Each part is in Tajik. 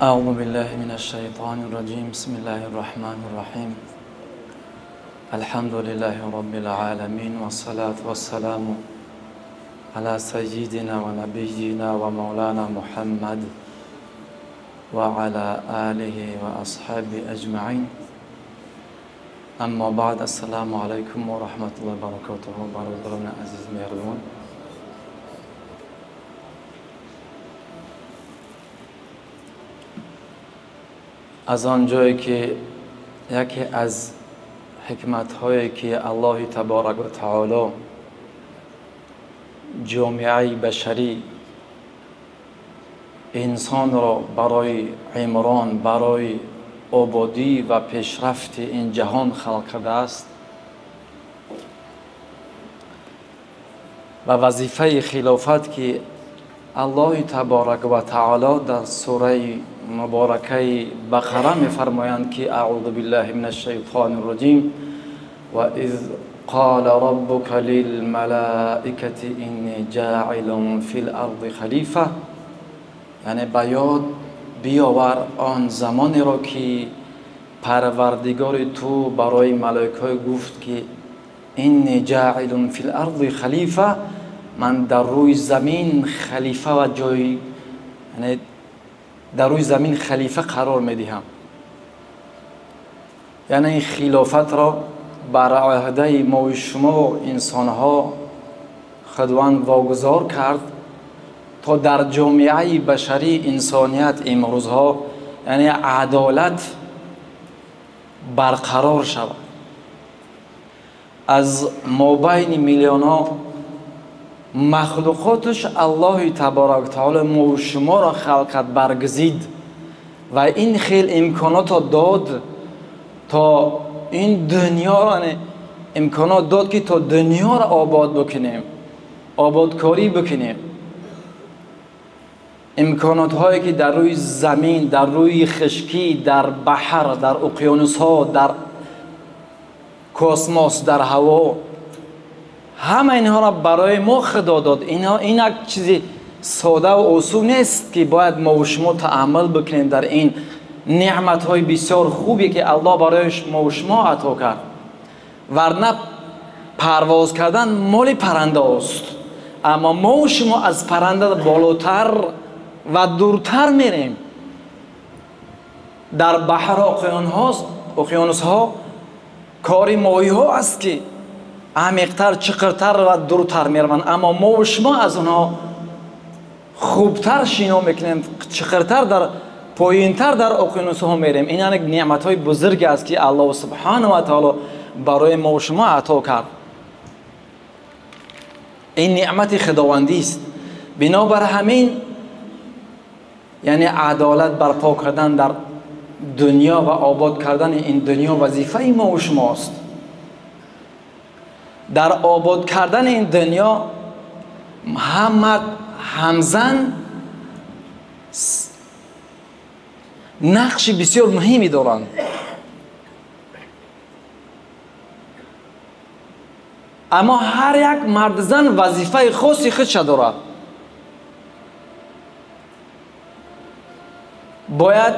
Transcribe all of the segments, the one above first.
أعوذ بالله من الشيطان الرجيم. بسم الله الرحمن الرحيم. الحمد لله رب العالمين والصلاة والسلام على سيدنا ونبينا ومولانا محمد وعلى آله وأصحابه أجمعين. أما بعد، السلام عليكم ورحمة الله وبركاته. برادران عزيز مهربان، از آنجایی که یکی از حکمت‌هایی که الله تبارک و تعالی جامعه بشری انسان را برای عمران، برای آبادی و پیشرفت این جهان خلق کرده است و وظیفه خلافت که الله تبارک و تعالی در سوره مبارکه بقره می‌فرمایند که اعوذ بالله من الشیطان الرجیم و اذ قال ربک للملائکة انی جاعل فی الارض خلیفه، یعنی به یاد بیاور آن زمانی را که پروردگار تو برای ملائکه گفت که انی جاعل فی الارض خلیفه، من در روی زمین خلیفه و جای، یعنی در روی زمین خلیفه قرار میدهم. یعنی این خلافت را بر عهده ما و شما انسانها خداوند واگذار کرد تا در جامعه بشری انسانیت امروزها یعنی عدالت برقرار شود. از مابین میلیون ها مخلوقاتش الله تبارک تعالی ما و شما را خلقت برگزید و این خیلی امکانات را داد تا این دنیا را، امکانات داد که تا دنیا را آباد بکنیم، آبادکاری بکنیم. امکانات هایی که در روی زمین، در روی خشکی، در بحر، در اقیانوس ها، در کosmos، در هوا، همه اینها را برای ما خدا داد. اینها این یک چیزی ساده و آسون نیست که باید ما و شما تأمل بکنیم در این نعمت های بسیار خوبی که الله برای ما و شما عطا کرد. ورنه پرواز کردن مال پرنده است، اما ما و شما از پرنده بالاتر و دورتر میریم. در بحر اقیانوس ها کاری ماهی ها است که عمیق‌تر، چقرتر و دورتر میروند، اما ما و شما از آنها خوبتر شنا میکنیم، چقرتر، در پایینتر در اقیانوس ها میریم. این یک نعمت های بزرگ است که الله سبحانه و تعالی برای ما و شما عطا کرد. این نعمت خداوندی است. بنابر همین یعنی عدالت برپا کردن در دنیا و آباد کردن این دنیا وظیفه ما و شما است. در آباد کردن این دنیا هم مرد هم زن نقش بسیار مهمی دارند. اما هر یک مرد زن وظیفه خاصی خودش دارد. باید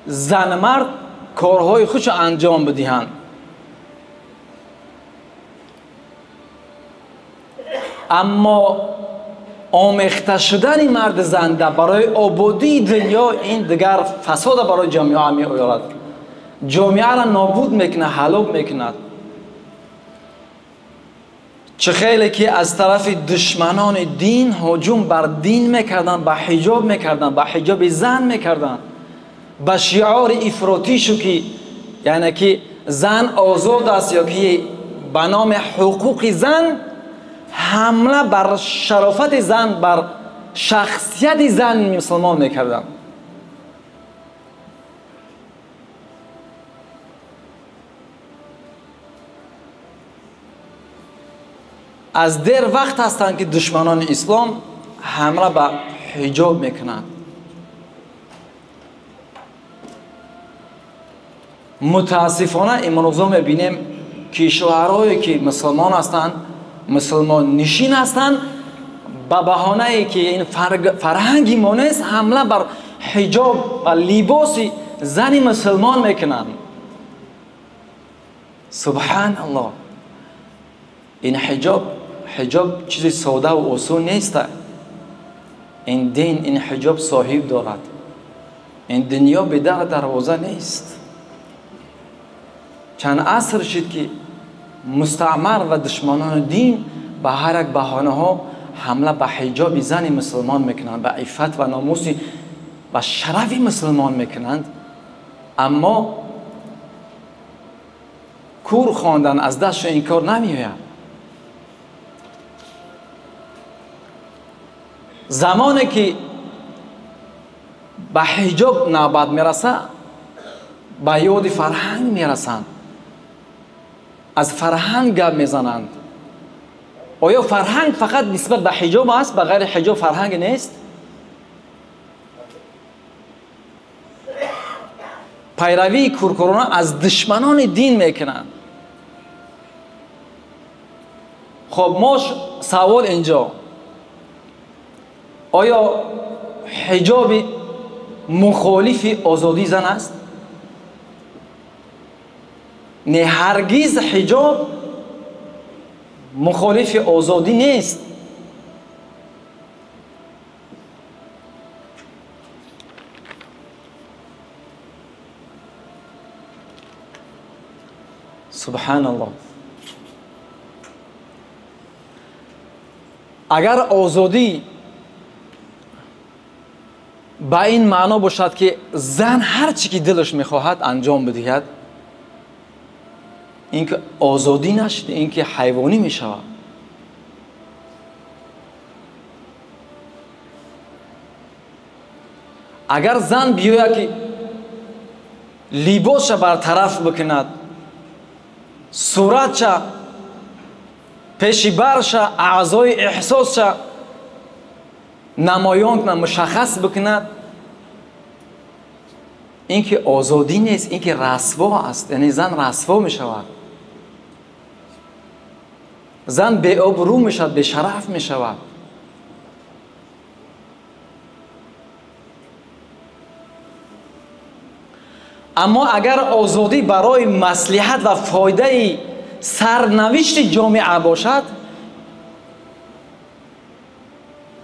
زن مرد کارهای خودش انجام بدهند. اما آمیخته شدن مرد زن برای آبادی دنیا این دیگر فساد برای جامعه می آورد. جامعه را نابود میکنه، هلاک میکند. چه خیلی که از طرف دشمنان دین هجوم بر دین میکردن، به حجاب میکردن، به حجاب زن میکردن، به شعار افراطی شو که یعنی که زن آزاد است یا که به نام حقوق زن حمله بر شرافت زن، بر شخصیت زن مسلمان میکردن. از دیر وقت هستند که دشمنان اسلام حمله به حجاب میکنند. متاسفانه امروزا میبینیم کشورهایی که مسلمان هستند، مسلمان نشین هستند، به بهانه ای که این فرهنگ ما نیست حمله بر ҳиҷоб ва либоси зани мусулмон мекунанд. Субҳаналлоҳ. Ин ҳиҷоб чизи сода ва осон нест. Ин дин, ин ҳиҷоб соҳиб дорад. Ин дунё бе дар дарвоза нест. Чанд аср шуд ки мустаъмар ва душманони дин ба ҳар як баҳонаҳо ҳамла ба ҳиҷоби зани мусулмон мекунанд, ба иффат ва номуси ва шарафи мусулмон мекунанд. Аммо кур хондан аз дастшон ин кор намеояд. Замоне ки ба ҳиҷоб навбат мерасад, ба ёди фарҳанг мерасанд, аз фарҳанг гап мезананд. Оё фарҳанг фақат нисбат ба ҳиҷоб аст? Ба ғайри ҳиҷоб фарҳанг нест? Пайравии куркурона аз душманони дин мекунанд. Хоб, мо савол инҷо: оё ҳиҷоби мухолифи озодии зан аст? Не, ҳаргиз ҳиҷоб мухолифи озодӣ нест. Субҳаналлоҳ. Агар озодӣ ба ин маъно бошад ки зан ҳар чӣ ки дилаш мехоҳад анҷом бидиҳад, ин ки озодӣ нашуд, ин ки ҳайвонӣ мешавад. Агар зан биёяд ки либосша бартараф бикунад, суратша, пеши барша, аъзои эҳсосша намоён кунад, мушаххас бикунад, ин ки озодӣ нест, ин ки расво аст. Яъне зан расво мешавад, зан беобрӯ мешавад, бешараф мешавад. Аммо агар озодӣ барои маслиҳат ва фоидаи сарнавишти ҷомеа бошад,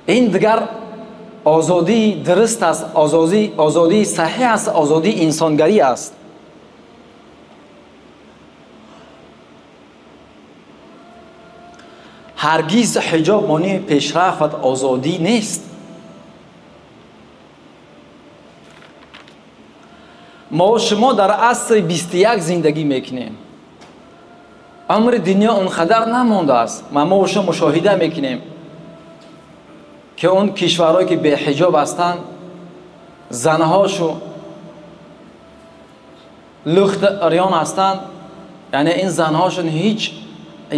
ин дигар озодии дуруст аст, озодии саҳеҳ аст, озодии инсонгарӣ аст. Ҳаргиз ҳиҷоб монеи пешрафт ва озодӣ нест. Мо шумо дар асри 21 зиндагӣ мекунем. Умри дунё он қадар намондааст. Мо шумо мушоҳида мекунем ки он кишварҳое ки беҳиҷоб ҳастанд, занҳошу лухт риён ҳастанд, яъне ин занҳошон ҳеҷ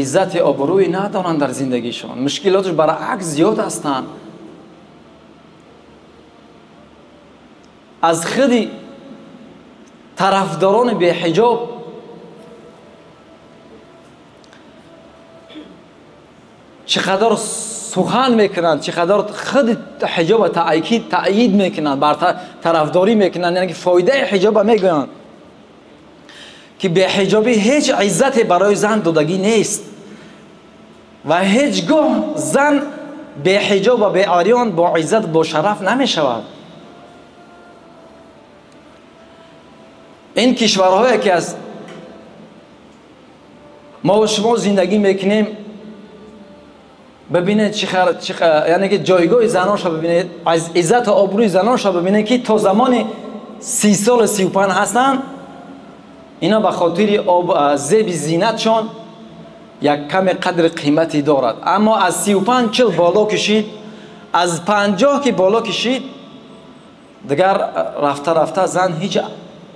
иззати обрӯе надоранд дар зиндагишон, мушкилотш баръакс зиёд ҳастанд. Аз худи тарафдорони беҳиҷоб чӣ қадар сухан мекунанд, чӣ қадар худи ҳиҷобро таъйид мекунанд, бартарафдорӣ мекунанд, яъне ки фоидаи ҳиҷобро мегӯянд ки беҳиҷобӣ ҳеҷ иззате барои зан додагӣ нест ва ҳеҷ гоҳ зан беҳиҷоб ва беариён бо иззат, бо шараф намешавад. Ин кишварҳое ки аз мо ва шумо зиндагӣ мекунем, бибинед яъне ки ҷойгоҳи заноншо бибинед, аз иззату обрӯи заноншо бибинед ки то замони 30 солу 35 ҳастанд, ино ба хотири зеби зинатшон як каме қадри қимате дорад. Аммо аз 35-40 боло кишид, аз 50 ки боло кишид, дигар рафта рафта зан ҳеҷ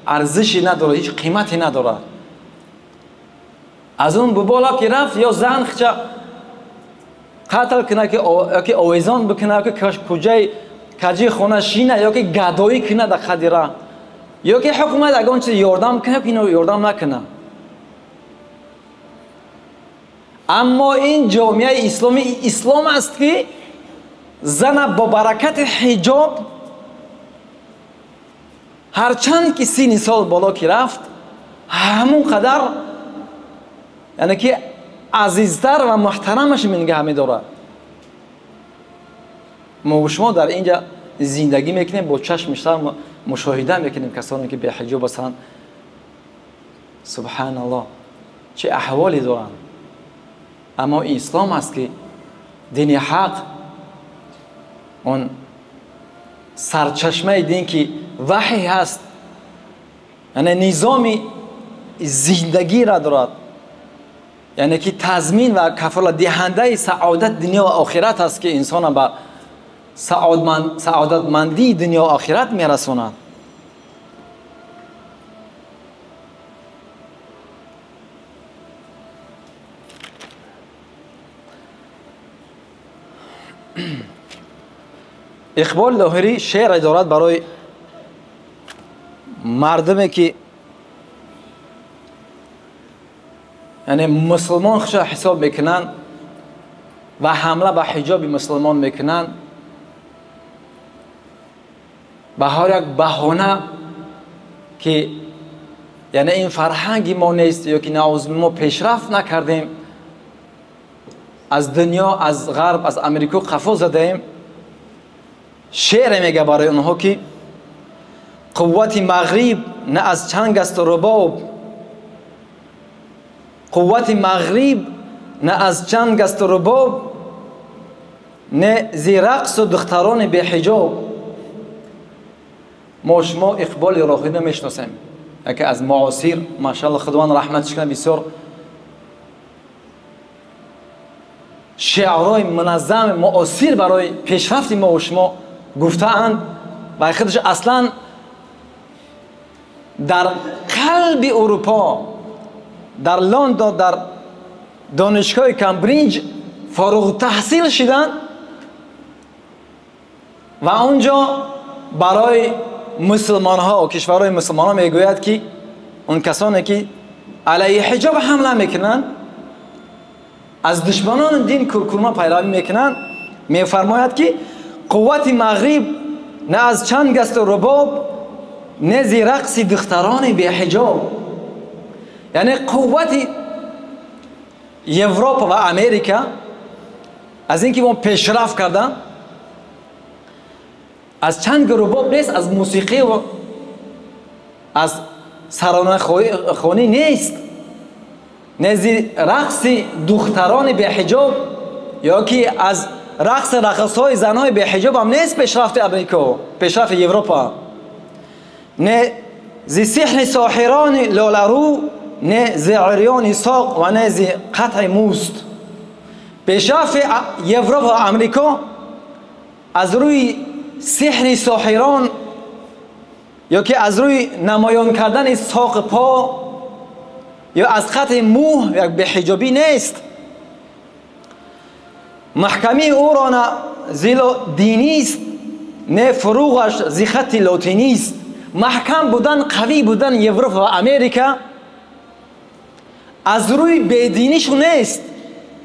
арзише надорад, ҳеҷ қимате надорад. Аз он боло ки рафт, ё зан хча қатл кунад, ки овезон бикунад, ки куҷаи каҷи хона шина, ё ки гадоӣ кунад дар қадира, ё ки ҳукумат ягон чиз ёрдам кунад, ки ино ёрдам накунад. Аммо ин ҷомеаи исломӣ ислом аст ки зана бо баракати ҳиҷоб Ҳарчанд ки синни сол боло ки рафт, ҳамон қадар яъне ки азизтар ва муҳтарамаш нигаҳ медорад. Мо ва шумо дар инҷа зиндагӣ мекунем, бо чашми сар мушоҳида мекунем касоне ки беҳиҷоб ҳастанд. Субҳаналлоҳ, чӣ аҳволе доранд. Аммо ислом аст ки дини ҳақ, он сарчашмаи дин ки ваҳй ҳаст, яъне низоми зиндагиро дорад, яъне ки тазмин ва кафолатдиҳандаи саодат дунё ва охират аст, ки инсонро ба саодатмандии дунё ва охират мерасонад. Иқбол Лоҳирӣ шеъре дорад барои мардуме ки яъне мусулмон худро ҳисоб мекунанд ва ҳамла ба ҳиҷоби мусулмон мекунанд, ба ҳар як баҳона ки яъне ин фарҳанги мо нест ё ки наъузу мо пешрафт накардем, аз дунё, аз ғарб, аз Амрико қафо задаем. Шеъре мега барои онҳо ки қуввати мағриб на аз чанг асту рубоб, қуввати мағриб на аз чанг асту рубоб, не зи рақсу духтарони беҳиҷоб. Мо шумо Иқболи Роҳиро мешиносем, яке аз муосир, машааллоҳ, Худованд раҳматш кунад, бисёр шеърҳои муназзами муосир барои пешрафти мо ва шумо гуфтаанд ва худаш аслан дар қалби Аврупо, дар Лондон, дар донишгоҳи Камбриҷ фориғ таҳсил шиданд ва онҷо барои мусулмонҳо, кишварҳои мусулмонҳо мегӯяд ки он касоне ки алайҳи ҳиҷоб ҳамла мекунанд, аз душманони дин куркурма пайравӣ мекунанд, мефармояд ки қуввати мағриб на аз чанг асту рубоб, не зи рақси духтарони беҳиҷоб. Яъне қуввати Европа ва Америка аз ин ки мо пешрафт кардан, аз чанг рубоб нест, аз мусиқӣ ва аз саронахонӣ нест, не зи рақси духтарони беҳиҷоб ё ки аз рақси рақсҳои занҳои беҳиҷоб ҳам нест пешрафти Амрико, пешрафти Европа, не зи сиҳри соҳирони лоларӯ, не зи урёни соқ ва не зи қатъи мӯст. Пешрафти Европа ва Амрико аз рӯи сиҳри соҳирон ё ки аз рӯи намоён кардани соқи по ё аз қатъи мӯ як беҳиҷобӣ нест. Маҳкамии ӯро на зило динист, не фуруғаш зи хатти лотинист. Маҳкам будан, қавӣ будан Европа ва Америка аз рӯи бединишу нест,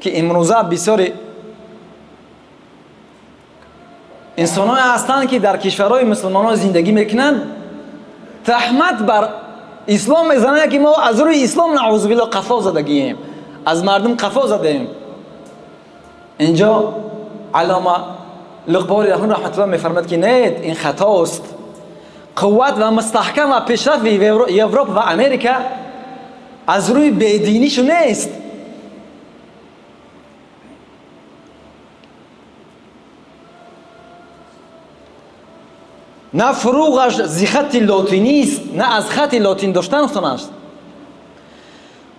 ки имрӯза бисёри инсонҳое ҳастанд ки дар кишварҳои мусулмонон зиндагӣ мекунанд, таҳмат бар ислом мезананд ки мо аз рӯи ислом наъузу биллоҳ қафо задагием, аз мардум қафо задаем. Инҷо Аллома Луқбори раҳматуллоҳ мефармояд ки не, ин хатост. Қувват ва мустаҳкам ва пешрафти Европа ва Америка аз рӯи бединишу нест. На фуруғаш зи хатти лотинист, на аз хатти лотин доштан аст.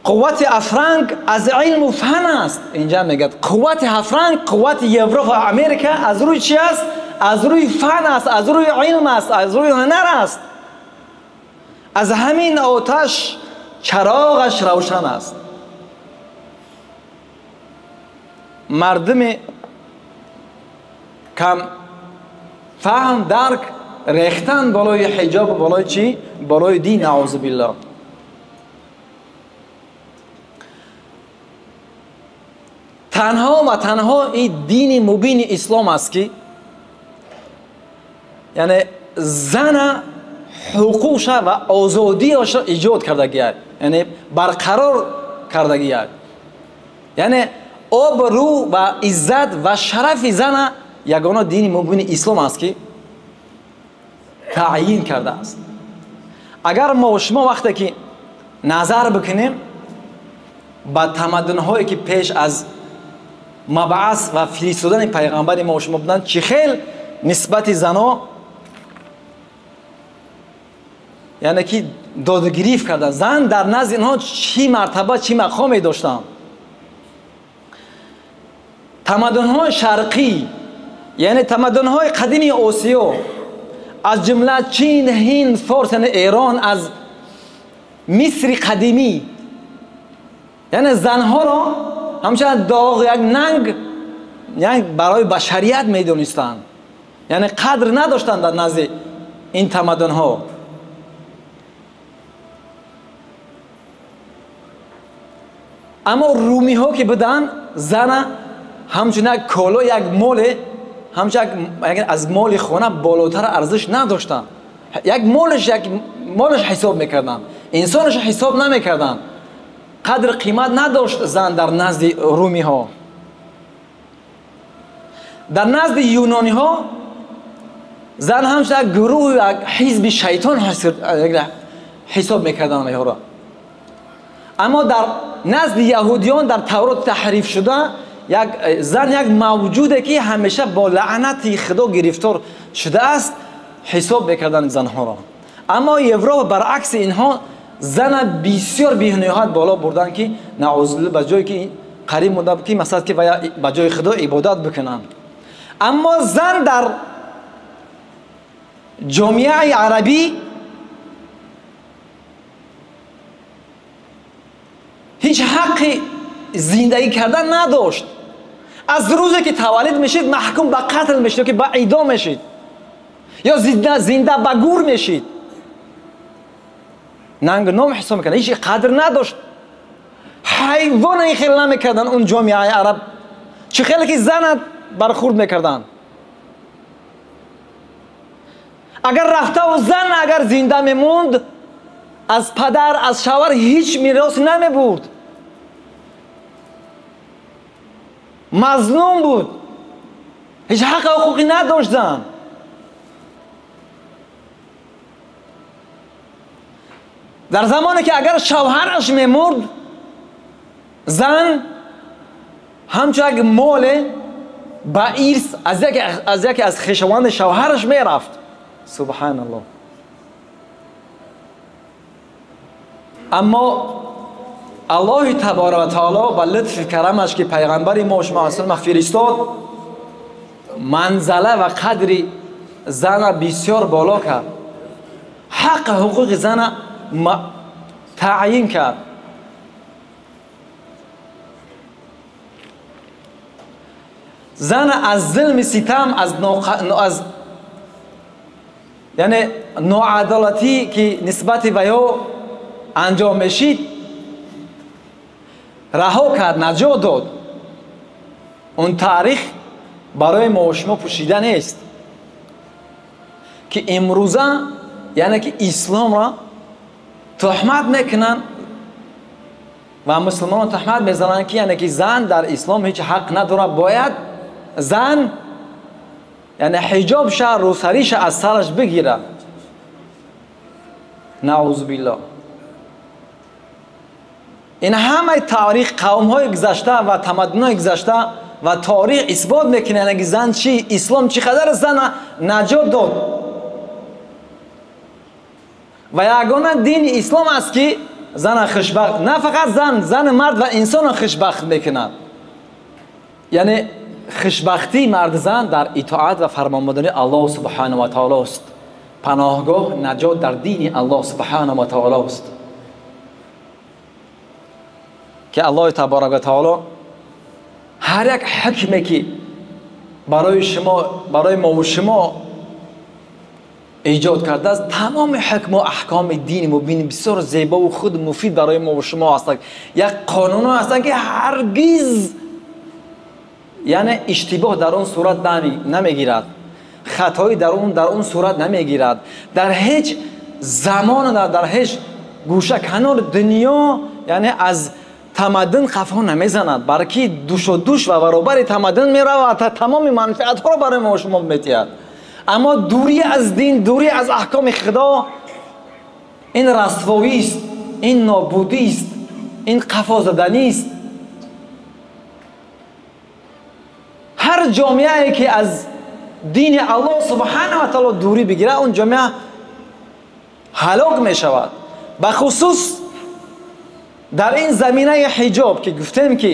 Қуввати афранг аз илму фан аст. Инҷа мегӯяд қуввати афранг, қуввати Европа ва Америка аз рӯи чи аст? Аз рӯи фан аст, аз рӯи илм аст, аз рӯи ҳунар аст. Аз ҳамин оташ чароғаш равшан аст. Мардуми кам фаҳм, дарк рехтан болои ҳиҷоб, болои чӣ? Болои дин, наъузу биллоҳ. Танҳо ва танҳо ин дини мубини ислом аст ки яъне зана ҳуқуқша ва озодиашро эҷод кардагиад, яъне барқарор кардагиад. Яъне обрӯ ва иззат ва шарафи зана ягона дини мубини ислом аст ки таъйин кардааст. Агар мо шумо вақте ки назар бикунем ба тамаддунҳое ки пеш аз мабъас ва фиристодани пайғамбари мо шумо буданд, чӣ хел нисбати зано яъне ки додугирифт карданд, зан дар назди инҳо чӣ мартаба, чӣ мақоме доштанд. Тамаддунҳои шарқӣ, яъне тамаддунҳои қадими Осиё, аз ҷумла Чин, Ҳинд, Форс, яъне Эрон, аз Мисри қадимӣ, яъне занҳоро ҳамчун доғ, як нанг барои башарият медонистанд, яъне қадр надоштанд дар назди ин тамаддунҳо. Аммо румиҳо ки буданд, зана ҳамчун як коло, як моле, ҳамчун аз моли хона болотар арзиш надоштанд. Як молаш ҳисоб мекарданд, инсонаш ҳисоб намекарданд. Қадр қимат надошт зан дар назди румиҳо. Дар назди юнониҳо зан ҳамчун як гурӯҳ, як ҳизби шайтон ҳисоб мекарданд онҳоро. Аммо дар назди яҳудиён дар Таврот таҳриф шуда як зан як мавҷуде ки ҳамеша бо лаънати Худо гирифтор шудааст ҳисоб мекарданд занҳоро. Аммо Европа баръакси инҳо зана бисёр бениҳоят боло бурданд ки наъузубиллоҳ ба ҷое ки қариб монда ки масалан ки ба ҷои Худо ибодат бикунанд. Аммо зан дар ҷомеаи арабӣ ҳеҷ ҳаққи зиндагӣ кардан надошт. Аз рӯзе ки таваллуд мешид маҳкум ба қатл мешид ё ки ба идом мешид ё зинда ба гур мешид. Нанг ном ҳисоб мекарданд, ҳеҷ қадр надошт. Ҳайвона ин хел намекарданд он ҷомеаи араб, чӣ хеле ки занат бархурд мекарданд. Агар рафтаву зан агар зинда мемонд, аз падар, аз шавҳар ҳеҷ мерос намебурд. Мазлум буд, ҳеҷ ҳаққи ҳуқуқӣ надошт зан. Дар замоне ки агар шавҳараш мемурд, зан ҳамчун як моле ба ирс аз яке аз хешованди шавҳараш мерафт. Субҳаналлоҳ. Аммо Аллоҳи таборак ва таоло ба лутфи карамаш ки пайғамбари мо шумо алайҳиссалом фиристод, манзала ва қадри зана бисёр боло кард, ҳаққи ҳуқуқи зана таъйин кард. Зана аз зулми ситам, аз яъне ноадолатӣ ки нисбати ваё анҷом мешид раҳо кард, наҷот дод. Он таърих барои мо шумо пӯшида нест ки имрӯза яъне ки исломро туҳмат мекунанд ва мусулмонон туҳмат мезананд ки яъне ки зан дар ислом ҳеҷ ҳақ надорад, бояд зан яъне ҳиҷобша, рӯсариша аз сараш бигирад. Наъузубиллоҳ. Ин ҳамаи таърих қавмҳои гузашта ва тамаддунҳои гузашта ва таърих исбот мекунад ки зан чӣ, ислом чӣ қадар зана наҷот дод. Ва ягона дини ислом аст ки зана хушбахт, на фақат зан, зани мард ва инсонро хушбахт мекунад. Яъне хушбахтии мард зан дар итоат ва фармонбардории Аллоҳ субҳанаҳу ва таоло аст. Паноҳгоҳ, наҷот дар дини Аллоҳ субҳанаҳу ва таоло аст. Ки Аллоҳи таборак ва таоло ҳар як ҳукме ки барои шумо, барои мо ва шумо эҷод кардааст, тамоми ҳукму аҳкоми дини мубин бисёр зебову худ муфид барои мо ва шумо ҳастанд. Як қонунҳо ҳастанд ки ҳаргиз яъне иштибоҳ дар он сурат намегирад, хатоӣ дар он сурат намегирад, дар ҳеҷ замон дар ҳеҷ гӯша канори дунё яъне аз тамаддун қафо намезанад, балки душу душ ва баробари тамаддун меравад ва тамоми манфиатҳоро барои мо шумо метиҳад. Аммо дурӣ аз дин, дурӣ аз аҳкоми Худо, ин расвоист, ин нобудист, ин қафо заданист. Ҳар ҷомеае ки аз дини Аллоҳ субҳанаҳу ва таъоло дурӣ бигирад, он ҷомеа ҳалок мешавад. Бахусус дар ин заминаи ҳиҷоб ки гуфтем ки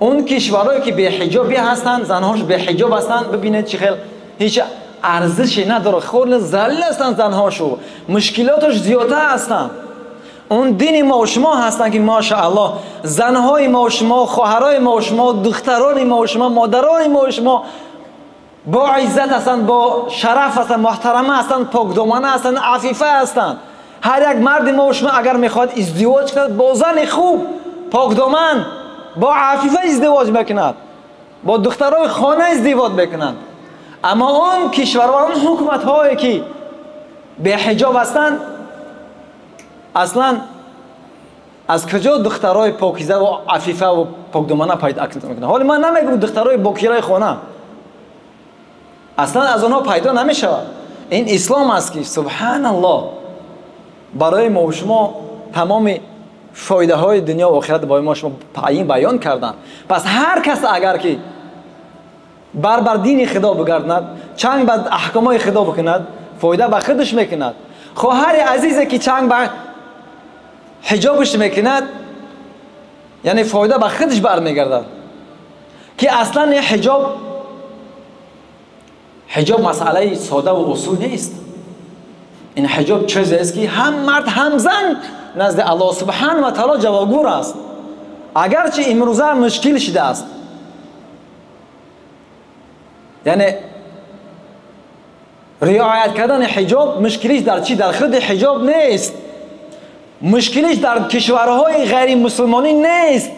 он кишварҳое ки беҳиҷобӣ ҳастанд, занҳош беҳиҷоб ҳастанд, бибинед чӣ хел ҳеҷ арзише надорад, хеле залил ҳастанд занҳошу, мушкилоташ зиёда ҳастанд. Он дини мо шумо ҳастанд ки машааллоҳ занҳои мо шумо, хоҳарои мо шумо, духтарони мо шумо, модарони мо шумо бо иззат ҳастанд, бо шараф ҳастанд, муҳтарама ҳастанд, покдомана ҳастанд, афифа ҳастанд. Ҳар як марди мо шумо агар мехоҳад издивоҷ кунад, бо зани хуб, покдоман, бо афифа издивоҷ мекунад, бо духтарои хона издивоҷ мекунад. Аммо он кишварҳо, он ҳукуматҳое ки беҳиҷоб ҳастанд, аслан аз куҷо духтарои покиза ва афифа ва покдомана пайдо мекунанд? Ҳоло ман намегӯям духтарои бокираи хона, аслан аз онҳо пайдо намешавад. Ин ислом аст ки субҳаналлоҳ барои мо шумо тамоми фоидаҳои дунё ва охират барои мо шумо баён карданд. Пас ҳар кас агар ки бар дини Худо бигардонад, чанг ба аҳкомҳои Худо бикунад, фоида ба худаш мекунад. Хоҳари азизе ки чанг ба ҳиҷобаш мекунад, яъне фоида ба худаш бармегардад, ки аслан ин ҳиҷоб масъалаи сода ва усул нест. Ин ҳиҷоб чизест ки ҳам мард ҳам зан назди Аллоҳ субҳанаҳу ва таъоло ҷавобгӯр аст. Агарчи имрӯза мушкил шудааст, яъне риоят кардани ҳиҷоб мушкилиш дар чӣ? Дар худи ҳиҷоб нест, мушкилиш дар кишварҳои ғайримусулмонӣ нест.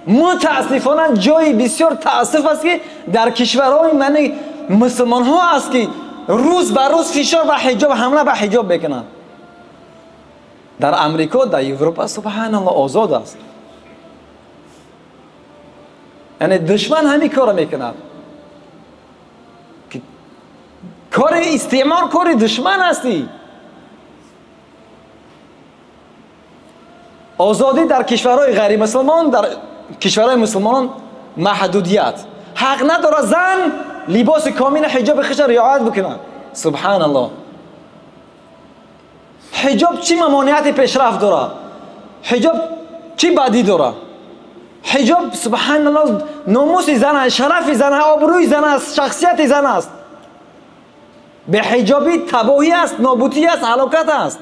Мутаассифона ҷои бисёр таассуф аст ки дар кишварҳои мани мусулмонҳо аст ки рӯз ба рӯз фишор ба ҳиҷоб, ҳамла ба ҳиҷоб мекунанд. Дар Амрико, дар Европа субҳаналлоҳ озод аст. Яъне душман ҳамин корро мекунад. Кори истеъмор кори душман ҳастӣ. Озодӣ дар кишварҳои ғайримусулмон, дар кишварҳои мусулмонон маҳдудият. Ҳақ надорад зан либоси комили ҳиҷоби худро риоят бикунад. Субҳаналлоҳ. Ҳиҷоб чӣ мамониати пешрафт дорад? Ҳиҷоб чӣ бадӣ дорад? Ҳиҷоб субҳаналлоҳ номуси зан аст, шарафи зан аст, обрӯи зан аст, шахсияти зан аст. Беҳиҷобӣ табоҳӣ аст, нобудӣ аст, ҳалокат аст.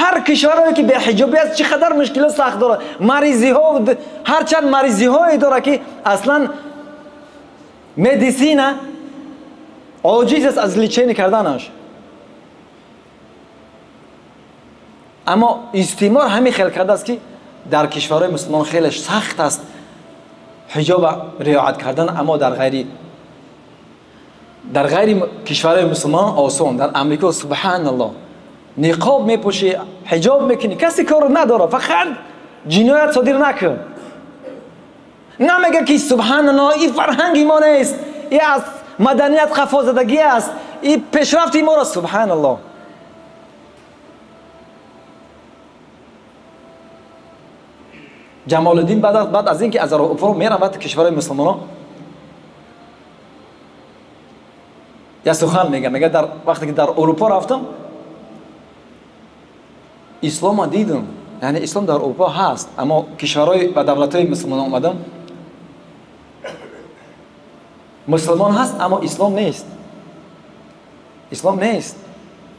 Ҳар кишварое ки беҳиҷобӣ аст чӣ қадар мушкилот сахт дорад, маризиҳо, ҳарчанд маризиҳое дорад ки аслан медисина оҷиз аст аз лечение карданаш. Аммо истеъмор ҳамин хел кардааст ки дар кишварҳои мусулмон хеле сахт аст ҳиҷоба риоят кардан, аммо дар ғайри кишварҳои мусулмонон осон. Дар Амрико субҳаналлоҳ ниқоб мепӯшӣ, ҳиҷоб мекунӣ, касе корро надорад, фақат ҷиноят содир накун. Намега ки субҳаналлоҳ ин фарҳанги мо нест, ин аз маданият қафозадагӣ аст, ин пешрафти моро. Субҳаналлоҳ. Ҷамолиддин баъд аз ин ки аз Аврупо меравад кишварҳои мусулмонон, як сухан мега, мега дар вақте ки дар Аврупо рафтам ислома дидам, яъне ислом дар Аврупо ҳаст, аммо кишварҳои ва давлатҳои мусулмонон омадам, мусулмон ҳаст аммо ислом нест, ислом нест.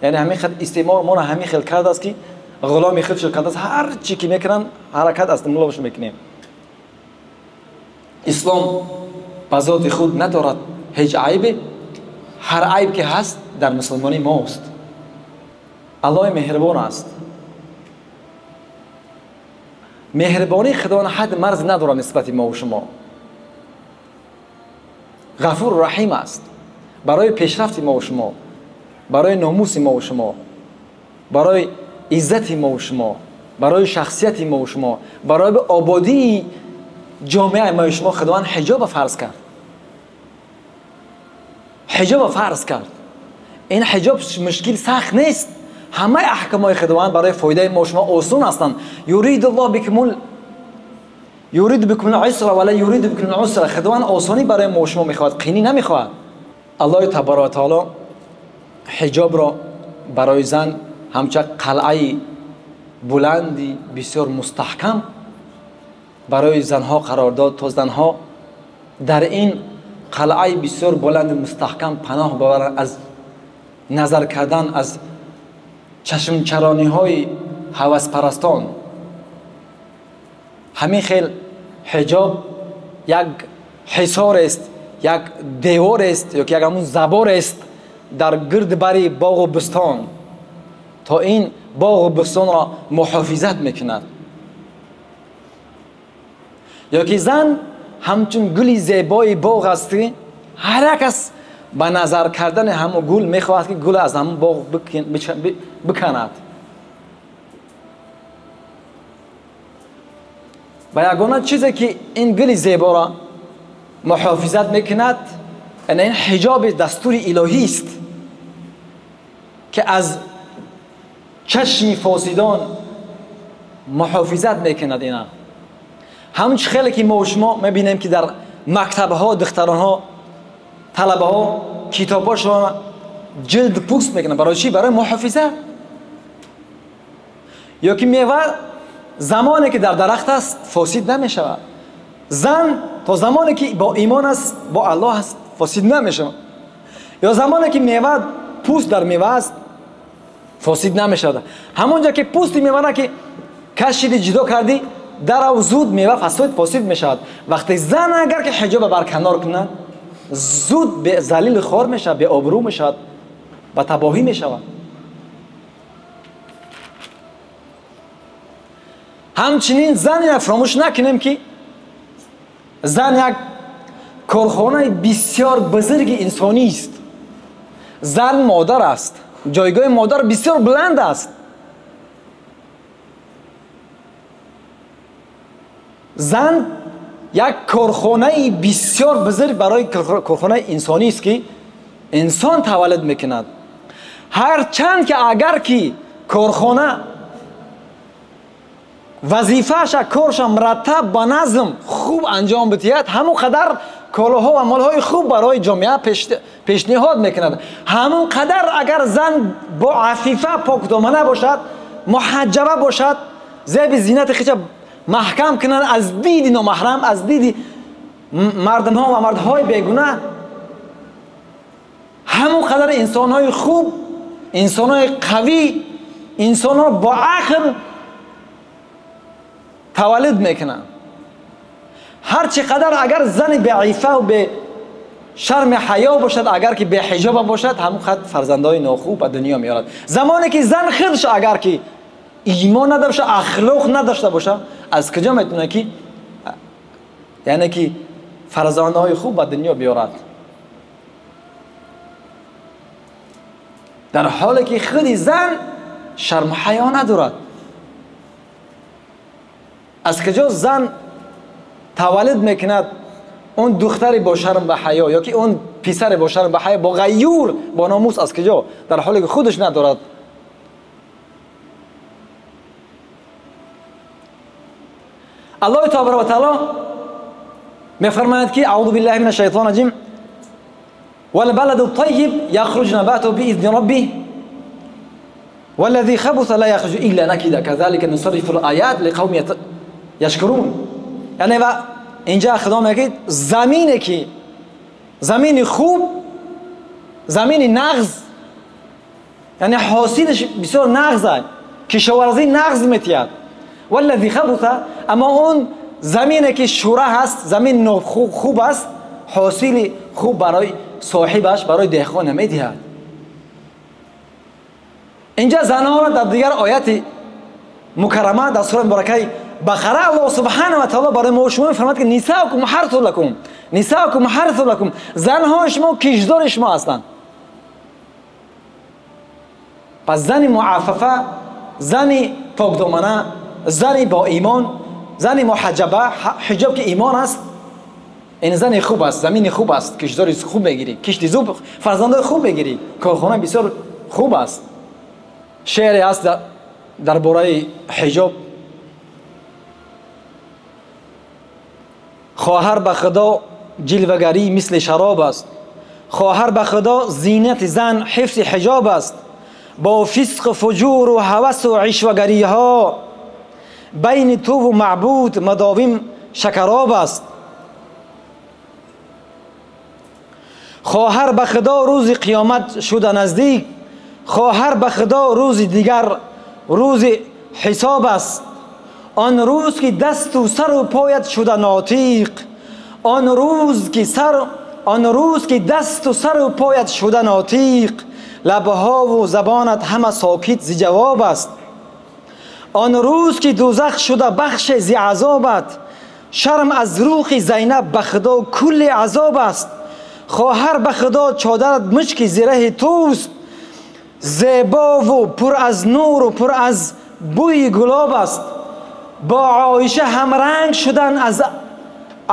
Яъне ҳамин хел истеъмор моро ҳамин хел кардааст ки ғуломи худ шуд кардааст, ҳар чӣ ки мекунанд ҳаракат аз мулош мекунем. Ислом ба зоти худ надорад ҳеҷ айбе, ҳар айб ки ҳаст дар мусулмонӣ мост. Аллоҳ меҳрибон аст. Меҳрибонии Худованд ҳад марз надорад нисбати мо ва шумо. Ғафур раҳим аст барои пешрафти мо ва шумо, барои номуси мо ва шумо. барои иззати мо ва шумо, барои шахсияти мо ва шумо, барои ободии ҷомеаи мо ва шумо Худованд ҳиҷобро фарз кард. Ҳиҷобро фарз кард. Ин ҳиҷоб мушкил сахт нест. Ҳамаи аҳкомҳои Худованд барои фоидаи мо шумо осон ҳастанд. Юриду бикумул исра ва ла юриду бикумул усра. Худованд осонӣ барои мо шумо мехоҳад, қинӣ намехоҳад. Аллоҳи табарак ва таоло ҳиҷобро барои зан ҳамчун қалъаи буланди бисёр мустаҳкам барои занҳо қарор дод, то занҳо дар ин қалъаи бисёр буланди мустаҳкам паноҳ бибаранд аз назар кардан, аз чашмчарониҳои ҳаваспарастон. Ҳамин хел ҳиҷоб як ҳисор аст, як девор аст ё ки як ҳамун забор аст дар гирди бари боғу бӯстон, то ин боғу бӯстонро муҳофизат мекунад. Ё ки зан ҳамчун гули зебои боғ аст, ки ҳар як кас ба назар кардани ҳамун гул мехоҳад, ки гул аз ҳамун боғ биканад. Ва ягона чизе ки ин гули зеборо муҳофизат мекунад, ин ҳиҷоби дастури илоҳист, ки аз чашми фосидон муҳофизат мекунад. Ина ҳамун хеле ки мо шумо мебинем, ки дар мактабҳо духтаронҳо, талабаҳо китобҳошон ҷилд пӯст мекунанд. Барои чӣ? Барои муҳофизат. Ё ки мева замоне ки дар дарахт аст фосид намешавад. Зан то замоне ки бо имон аст, бо Аллоҳ аст, фосид намешавад. Ё замоне ки мева пӯст дар мева аст, фосид намешавад. Ҳамонҷо ки пӯсти мевара ки кашиди, ҷудо кардӣ, дарав зуд мева фосид мешавад. Вақте зан агар ки ҳиҷоба барканор кунад, зуд залил хор мешавад, беобрӯ мешавад, ба табоҳӣ мешавад. Ҳамчунин зан фаромӯш накунем, ки зан як корхонаи бисёр бузурги инсонист. Зан модар аст, ҷойгоҳи модар бисёр баланд аст. Зан як корхонаи бисёр бузург барои корхонаи инсонист, ки инсон таваллуд мекунад. Ҳарчанд ки агар ки корхона вазифаша, корша мураттаб ба назм хуб анҷом бидиҳад, ҳамон қадар колоҳо ва молҳои хуб барои ҷомеа пешниҳод мекунад. Ҳамон қадар агар зан бо афифа покдомана бошад, муҳаҷҷаба бошад, зеби зинати хича маҳкам кунад аз диди номаҳрам, аз диди мардумҳо ва мардҳои бегунаҳ, ҳамон қадар инсонҳои хуб, инсонҳои қавӣ, инсонҳо бо ақл таваллуд мекунанд. Ҳар чӣ қадар агар зани беифа ва бе шарми ҳаё бошад, агар ки беҳиҷоба бошад, ҳамон қадр фарзандҳои нохуб ба дунё меорад. Замоне ки зан худш агар ки имон надошта, ахлоқ надошта бошад, аз куҷо метавонад ки яъне ки фарзандҳои хуб ба дунё биёрад? Дар ҳоле ки худи зан шарму ҳаё надорад. Аз куҷо зан таваллуд мекунад он духтари бо шарм ба ҳаё ё ки он писаре бо шарм ба ҳаё, бо ғайюр, бо номус, аз куҷо? Дар ҳоле ки худаш надорад. Аллоҳи табарак ва таоло мефармояд ки аъузу биллаҳи минаш шайтони раҷим, валбаладу таййиб яхруҷу набатуҳу биизни раббиҳ валлази хабуса ла яхруҷу илла накида казалика нусаррифул оят лиқавмин яшкурун. Яъне ва инҷа Худо мегӯяд замине ки замини хуб, замини нағз, яъне ҳосилаш бисёр нағз аст, кишоварзӣ нағз метиҳад. Валлази хабуса, аммо он замине ки шура ҳаст, замин хуб аст, ҳосили хуб барои соҳибаш, барои деҳқон намедиҳад. Инҷа занҳоро дар дигар ояти мукаррама дар сураи муборакаи Бақара Аллоҳ субҳанаҳу ва таоло барои мо шумо мефармояд ки нисаукум ҳарсун лакум, нисаукум ҳарсун лакум, занҳои шумо киштзори шумо ҳастанд. Пас зани муаффафа, зани покдомана, зани бо имон, зани муҳаҷҷаба, ҳиҷоб ки имон аст, ин зани хуб аст, замини хуб аст, киштзори хуб мегирӣ, кишти зуб, фарзандои хуб мегирӣ, корхона бисёр хуб аст. Шеъре аст дар бораи ҳиҷоб. Хоҳар ба Худо ҷилвагарӣ мисли шароб аст, хоҳар ба Худо зинати зан ҳифзи ҳиҷоб аст. Бо фисқу фуҷуру ҳавасу ишвагариҳо байни туву маъбуд мадовим шакароб аст. Хоҳар ба Худо рӯзи қиёмат шуда наздик, хоҳар ба Худо рӯзи дигар рӯзи ҳисоб аст. Он рӯз ки дасту сару поят шуда нотиқ, он рӯз ки дасту сару поят шуда нотиқ, лабҳову забонат ҳама сокит зи ҷавоб аст. Он рӯз ки дӯзах шуда бахше зи азобат, шарм аз рӯҳи Зайнаб ба Худо кулли азоб аст. Хоҳар ба Худо чодарат мушки зираҳи туст, зебову пур аз нуру пур аз бӯи гулоб аст. Бо Оиша ҳамранг шудан аз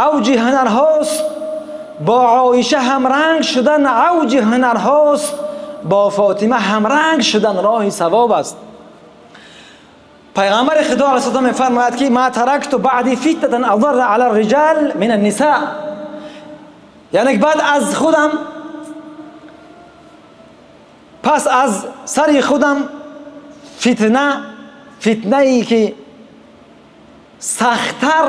авҷи ҳунарҳост, бо Оиша ҳамранг шудан авҷи ҳунарҳост, бо Фотима ҳамранг шудан роҳи савоб аст. Пайғамбари Худо алайҳиссалом мефармояд ки ма таракту баъди фитнатан адарра ала риҷал мин анниса, яъне баъд аз худам, пас аз сари худам фитнае ки сахттар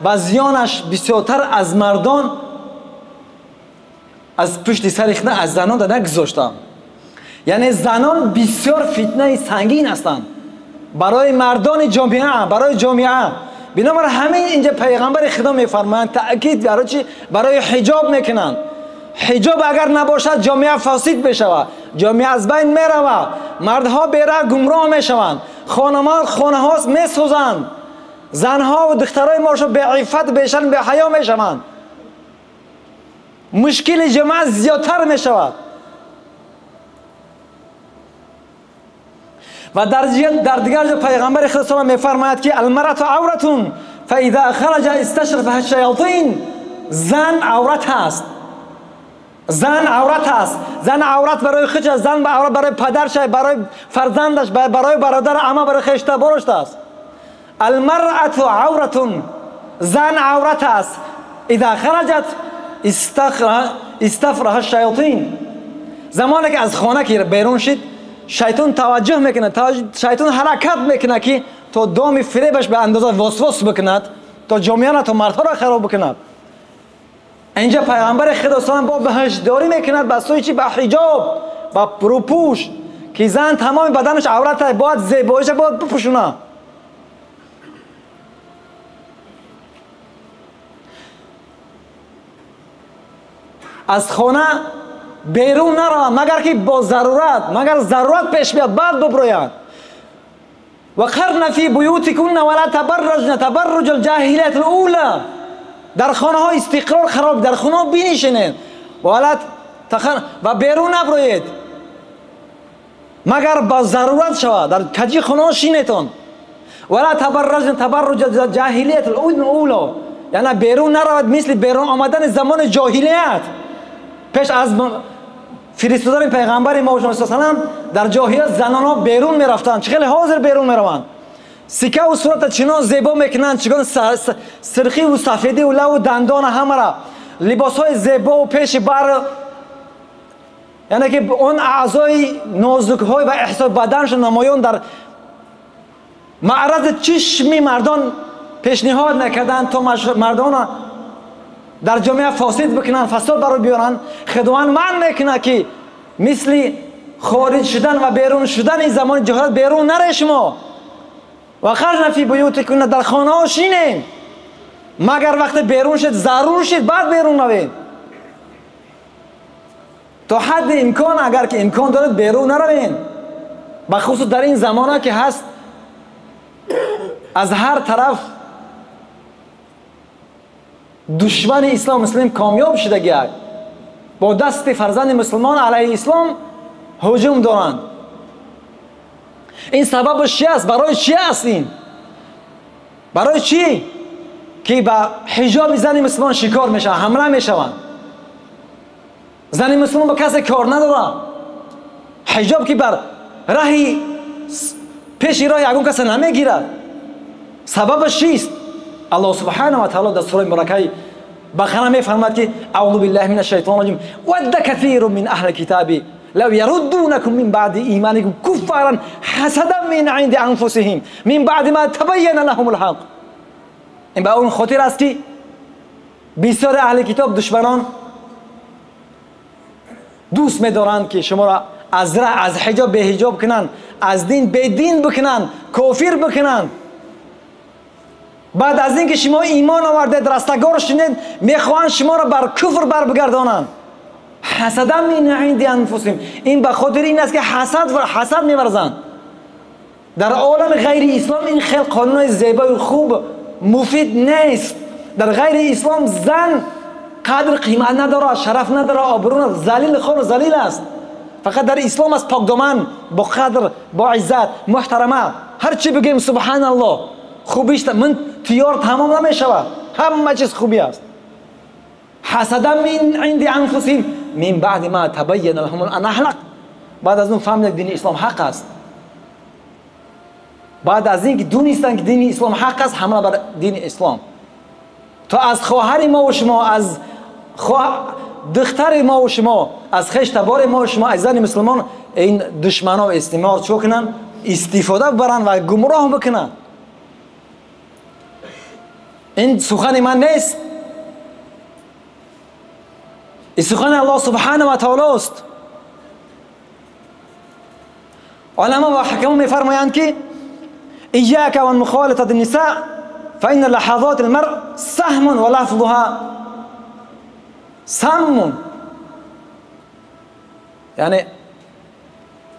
ва зиёнаш бисёртар аз мардон аз пушти сари худам аз занон нагузоштам. Яъне занон бисёр фитнаи сангин ҳастанд барои мардони ҷомеа, барои ҷомеа. Бинобар ҳамин инҷа пайғамбари Худо мефармоянд, таъкид барои чи? Барои ҳиҷоб мекунанд. Ҳиҷоб агар набошад ҷомеа фосид мешавад, ҷомеа аз байн меравад, мардҳо бераҳ гумроҳ мешаванд, хонаҳо месӯзанд, занҳо ва духтарои мошо беиффат, бешарм, беҳаё мешаванд, мушкили ҷомеа зиёдтар мешавад. Ва дар дигар ҷо пайғамбари Худо саллаллоҳу мефармояд ки алмарату авратун фаиза хараҷа исташрафаҳа шаятин. Зан аврат аст, зан аврат аст. Зан аврат барои худаш аст, зан аврат барои падарш, барои фарзандаш, барои бародар, ама, барои хештабораш аст. Алмарату авратун, зан аврат аст. Иза хараҷат истафраҳа шаятин. Замоне ки аз хона ки берун шид, шайтон таваҷҷӯҳ мекунад, шайтон ҳаракат мекунад ки то доми фиребаш ба андоза восвос бикунад, то ҷомеаро, то мардҳоро хароб бикунад. Инҷа пайғамбари Худо саллаллоҳу бо ҳушдорӣ мекунад ба сӯи чи? Ба ҳиҷоб, ба рӯпӯш, ки зан тамоми баданаш аврат аст, бояд зебоиша бояд бипӯшонад. Аз хона берун нараванд магар ки бо зарурат, магар зарурат пеш биёд, баъд биброянд. Ва қарна фи буютикунна ва ла табарраҷна табарруҷал ҷаҳилияти л-ула. Дар хонаҳо истиқрор хароб, дар хонаҳо бинишинед ва берун наброед магар ба зарурат шавад, дар каҷи хонаҳо шинетон. Ва ла табарраҷна табарруҷал ҷаҳилияти л-ула, яъне берун наравад мисли берун омадани замони ҷоҳилият. Пеш аз фиристодани пайғамбари мо саллаллоҳу дар ҷоҳилият занонҳо берун мерафтанд, чӣ хеле ҳозир берун мераванд. Сикаву сурата чунон зебо мекунанд, чигон сирхиву сафедиву лаву дандона ҳамара, либосҳои зебову пеши бар, яъне ки он аъзои нозукҳои ва эҳсос баданшон намоён дар маърази чишми мардон пешниҳод мекарданд то мардонро дар ҷомеа фосид бикунанд, фасод баро биёранд. Худованд манъ мекунад ки мисли хориҷ шудан ва берун шудани замони ҷоҳилият берун наре шумо. Ва харҷна фи буютикунна, дар хонаҳо шинед, магар вақте берун шед, зарур шед, баъд берун равед. То ҳадди имкон, агар ки имкон доред, берун наравед. Бахусус дар ин замона ки ҳаст, аз ҳар тараф душмани ислом муслим комёб шудагиак, бо дасти фарзанди мусулмон алайҳи ислом ҳуҷум доранд. Ин сабабаш чи аст? Барои чи аст ин? Барои чӣ ки ба ҳиҷоби зани мусулмон шикор мешаванд, ҳамла мешаванд? Зани мусулмон ба касе кор надорад. Ҳиҷоб ки бар раҳи пеши роҳи ягон касе намегирад. Сабабаш чист? Аллоҳ субҳанаҳу ва таъоло дар сураи муборакаи Бақара мефармояд ки аъузу биллаҳи минаш шайтони раҷим вадда касирун мин аҳли китаби лав яруддунакум мин баъди иманикум куффаран ҳасадан мин инди анфусиҳим мин баъди ма табайяна лаҳумул ҳақ. Ин ба он хотир аст ки бисёри аҳли китоб душманон дӯст медоранд ки шуморо аз раҳ аз ҳиҷоб беҳиҷоб кунанд, аз дин бедин бикунанд, кофир бикунанд. Баъд аз ин ки шумо имон овардед, растагор шунед, мехоҳанд шуморо бар куфр барбигардонанд. Ҳасадан мин инди анфусиҳим. Ин ба хотири ин аст ки ҳасад меварзанд. Дар олами ғайри ислом ин хел қонунҳои зебои хуб муфид нест. Дар ғайри ислом зан қадр қимат надорад, шараф надорад, обрӯ надорад, залил хор залил аст. Фақат дар ислом аст покдоман, бо қадр, бо иззат, муҳтарама. Ҳар чӣ бигӯем субҳаналлоҳ, хубиш ман тиёр тамом намешавад, ҳама чиз хубӣ аст. Ҳасадан мин инди анфусиҳим мин баъди ма табайяна лаҳумул ҳақ. Баъд аз он фаҳмиданд дини ислом ҳақ аст. Баъд аз ин ки донистанд ки дини ислом ҳақ аст, ҳамла бар дини ислом. То аз хоҳари мо ва шумо, аз духтари мо ва шумо, аз хештабори мо ва шумо, аз зани мусулмон ин душманон истимор чӣ кунанд? Истифода баранд ва гумроҳ бикунанд. Ин сухани ман нест, ин сухани Аллоҳ субҳанаҳу ва таоло аст. Уламо ва ҳакамон мефармоянд ки إياك والمخالطة النساء فإن لحظات المرء سهم ولفظها سم. یعنی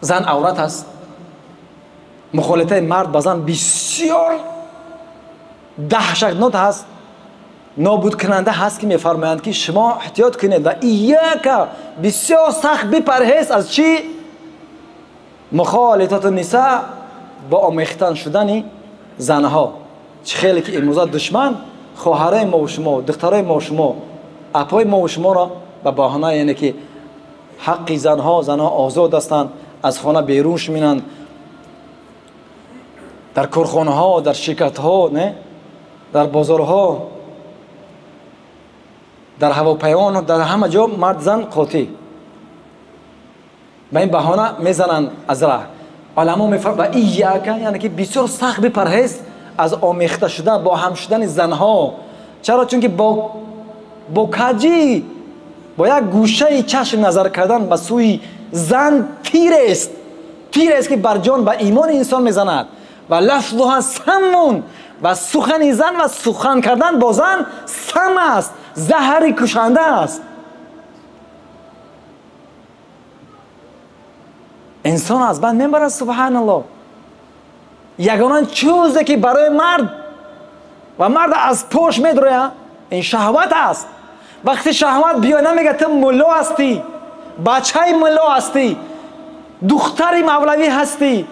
زن عورت است. مخالطه مرد با زن بسیار دهشتناک هست، نابود کننده هست که میفرمایند که شما احتیاط کنید و ایاک بسیار سخت بپرهیز از چی؟ مخالطت النساء، با آمیختن شدن زنها. چه خیلی که امروزه دشمن خواهرای ما و شما، دخترای ما و شما، اپای ما و شما را به بهانه یعنی که حق زنها، زنها آزاد هستند، از خانه بیرون شمینند، در کارخانه ها، در شرکت ها، نه، در بازارها، در هواپیمان، در همه جا مرد زن قاطی. به این بهانه میزنند از راه. علما میفرمایند و ایاک، یعنی که بسیار سخت بپرهیز از آمیخته شدن با هم شدن زنها. چرا؟ چون که با کجی، با یک گوشه چشم نظر کردن به سوی زن تیر است، تیر است که بر جان، به ایمان انسان میزند. و لفظها سمون، و سخن زن و سخن کردن با زن سم است، زهر کشنده است. انسان از بند میبرد. سبحان الله. یگانه چیزی که برای مرد و مرد از پشت میدروید این شهوت است. وقتی شهوت بیا نمیگه تو ملا هستی، بچه ملا هستی، دختر مولوی هستی،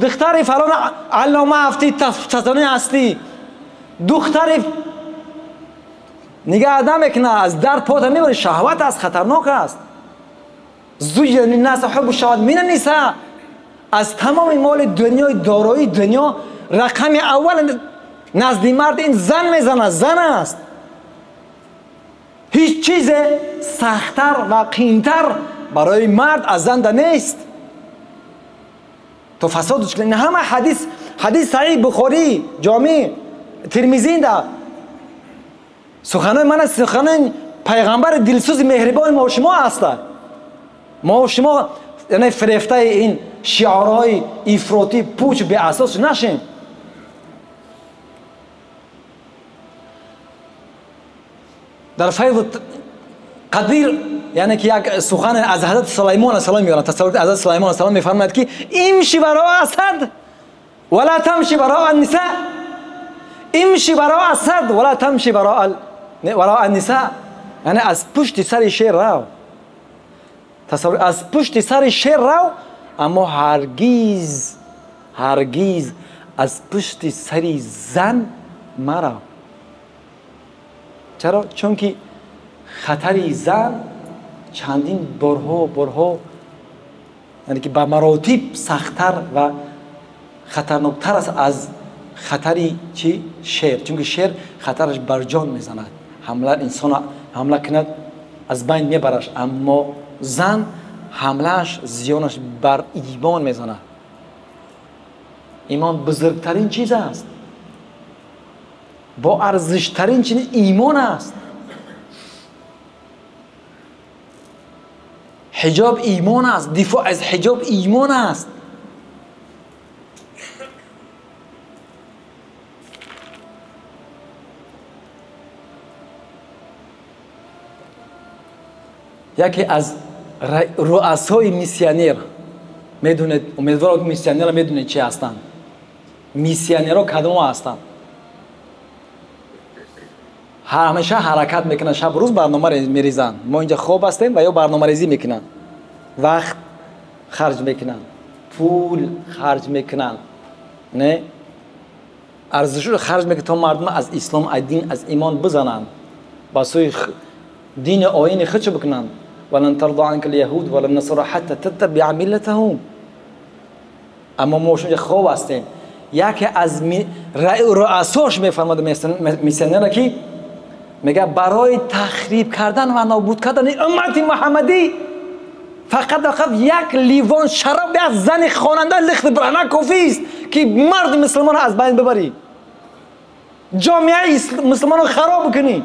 دختر فلان علامه هستی، تفتانی هستی، دختر نگاه نمیکنه، از در پات میبره. شهوت است، خطرناک است. زوین الناس حب الشهوات من النساء. از تمام مال دنیای دارایی دنیا رقم اول نزد مرد این زن میزنه، زن است. هیچ چیز سختتر و قیمتر برای مرد از زن نیست. تو فسادش کنی. همه حدیث، حدیث صحیح بخاری، جامع ترمذی ده. سخنان من است، سخنان پیغمبر دلسوز مهربان ما و شما است. ما و شما یعنی فریفته این شعارهای افراطی پوچ به اساس نشیم. در فیض قدیر یعنی که یک سخن از حضرت سلیمان علیه السلام میارن. تصور حضرت سلیمان علیه السلام میفرماید که امشی وراء اسد ولا تمشی وراء النساء، امشی وراء اسد ولا تمشی وراء النساء. یعنی از پشت سر شیر رو، تصور از پشت سر شیر رو، Аммо ҳаргиз, ҳаргиз аз пушти сари зан марав. Чаро? Чунки хатари зан чандин борҳо яъне ки ба маротиб сахттар ва хатарноктар аст аз хатари чи? Шер. Чунки шер хатараш бар ҷон мезанад, ҳамла инсона ҳамла кунад аз байн мебараш, аммо зан ҳамлааш зиёнаш бар имон мезанад. Имон бузургтарин чиз аст, бо арзиштарин чиз имон аст. Ҳиҷоб имон аст, дифоъ аз ҳиҷоб имон аст. Яке аз руасои миссионер, медонед, умедворам ки миссионерро медонед чи ҳастанд. Миссионерҳо кадомо ҳастанд? Ҳамеша ҳаракат мекунанд, шаб рӯз барнома мерезанд. Мо инҷа хоб ҳастем ва ё барномарезӣ мекунанд, вақт харҷ мекунанд, пул харҷ мекунанд, не арзишро харҷ мекунанд то мардум аз ислом, аз дин, аз имон бизананд, ба сӯи дини оини худшо бикунанд. ولن ترضى عنك اليهود ولا النصارى حتى تتبع ملتهم. اما ما شما خوب هستیم. یکی از رؤساش میفرماد میسیونرها که میگه برای تخریب کردن و نابود کردن امت محمدی فقط فقط یک لیوان شراب از زن خواننده لخت برهنه کافی است که مرد مسلمان از بین ببری، جامعه مسلمان رو خراب کنی.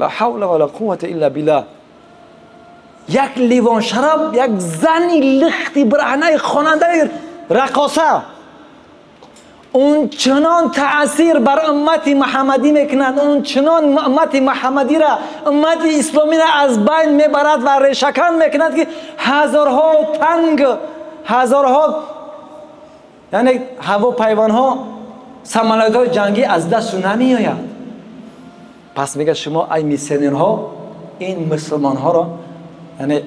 لا حول ولا قوة الا بالله. یک لیوان شراب، یک زنی لختی برهنه خواننده رقاصه اون چنان تأثیر بر امت محمدی میکنند، اون چنان امت محمدی را، امت اسلامی را از بین میبرد و ریشه‌کن میکند که هزارها تنگ، هزارها یعنی هواپیمانها، سمالات جنگی از دست نمیآید. پس میگه شما ای میسیونرها این مسلمان ها را یعنی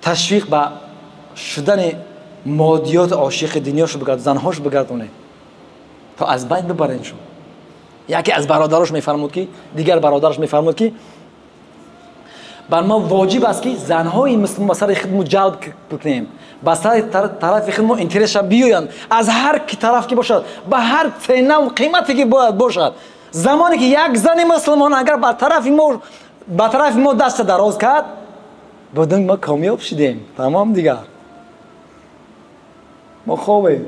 تشویق به شدن مادیات عاشق دنیاش بگرد، زنهاش بگردونه تا از بین ببرنشون. یکی از برادرش میفرمود که دیگر برادرش میفرمود که بر ما واجب است که زنهای مسلمان به سر خودمون جلب بکنیم، به سر طرف خودمون اینترس بیاین، از هر طرف که باشد، به هر цена و قیمتی که باید باشد. زمانی که یک زن مسلمان اگر به طرف ما دست دراز کرد، بدون ما کامیاب شدیم، تمام دیگر ما خوابیم.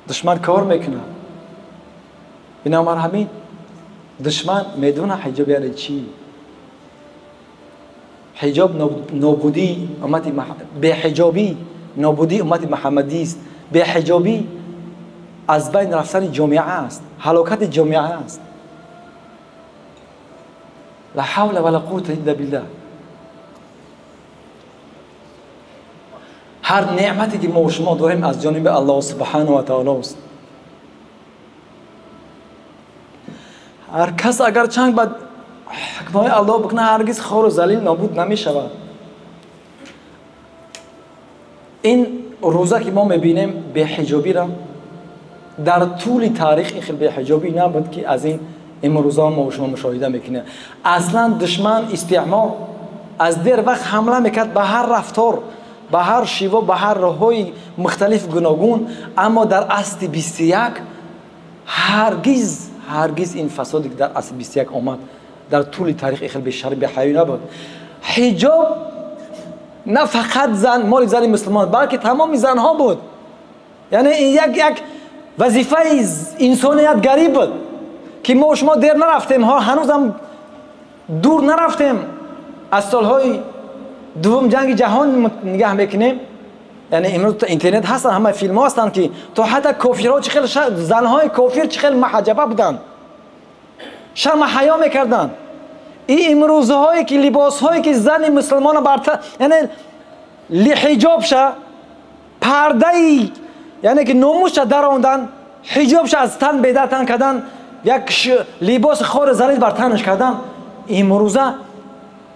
دشمن کار میکنه. بنابر همین دشمن میدونه حجاب یعنی چی. حجاب نابودی امت به حجابی نابودی امت محمدی است. به حجابی از بین رفتن جامعه است، هلاکت جامعه است. لا حول ولا قوة الا بالله. هر نعمتی که ما و شما داریم از جانب الله سبحانه و تعالی است. هر کس اگر چنگ به حکمهای الله بکنه هرگز خوار و ذلیل نابود نمی شود. این روزه که ما میبینیم به حجابی را در طول تاریخ این خیلی به حجابی نبود که از این امروزه ما و شما مشاهده میکنیم. اصلا دشمن استعمار از دیر وقت حمله میکرد به هر رفتار، به هر شیوه، به هر راه‌های مختلف گوناگون، اما در اصل 21 هرگز هرگز این فسادی که در اصل 21 آمد در طول تاریخ خیلی به شر به حیوی نبود. حجاب نه فقط زن، مال زن مسلمان، بلکه تمام زنها بود. یعنی این یک وظیفه انسانیت گری بود که ما شما دیر نرفتیم ها، هنوزم دور نرفتیم. از سالهای دوم جنگ جهان نگاه میکنیم، یعنی امروز تا اینترنت هستن، همه فیلم ها هستن که تا حتی کافرها چه خیلی زنهای کافر چه خیلی محجبه بودن، شرم حیا میکردن. این امروزهایی که لباس هایی که زن مسلمان برتر، یعنی حجاب شه، پرده یعنی که ناموس در آوردن، حجاب شه از تن بیدر تن کردن، یک لباس خار ذلیل بر تنش کردن، Имрӯза